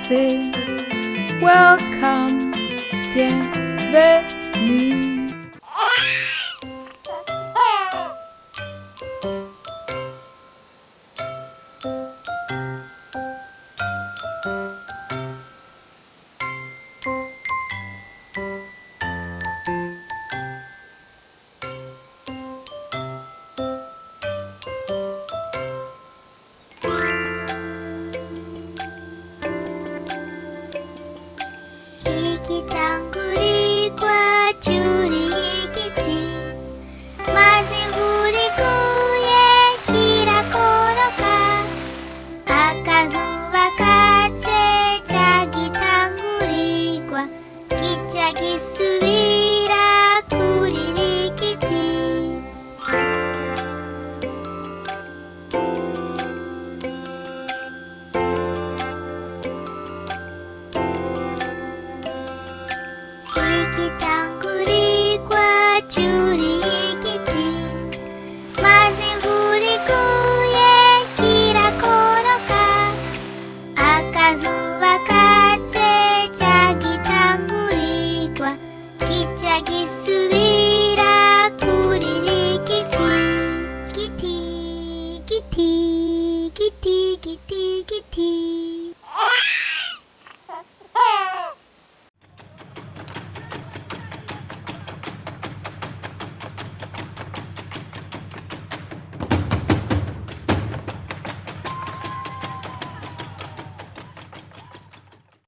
Ikaze, welcome, bienvenue. Igitangurigwa cy'urigiti, maze imvura iguye kirakoroka, akazuba katse cya gitangurigwa kica gisubira kuri rigiti. Igitangurigwa cy'urigiti, maze imvura iguye kirakoroka, akazuba katse.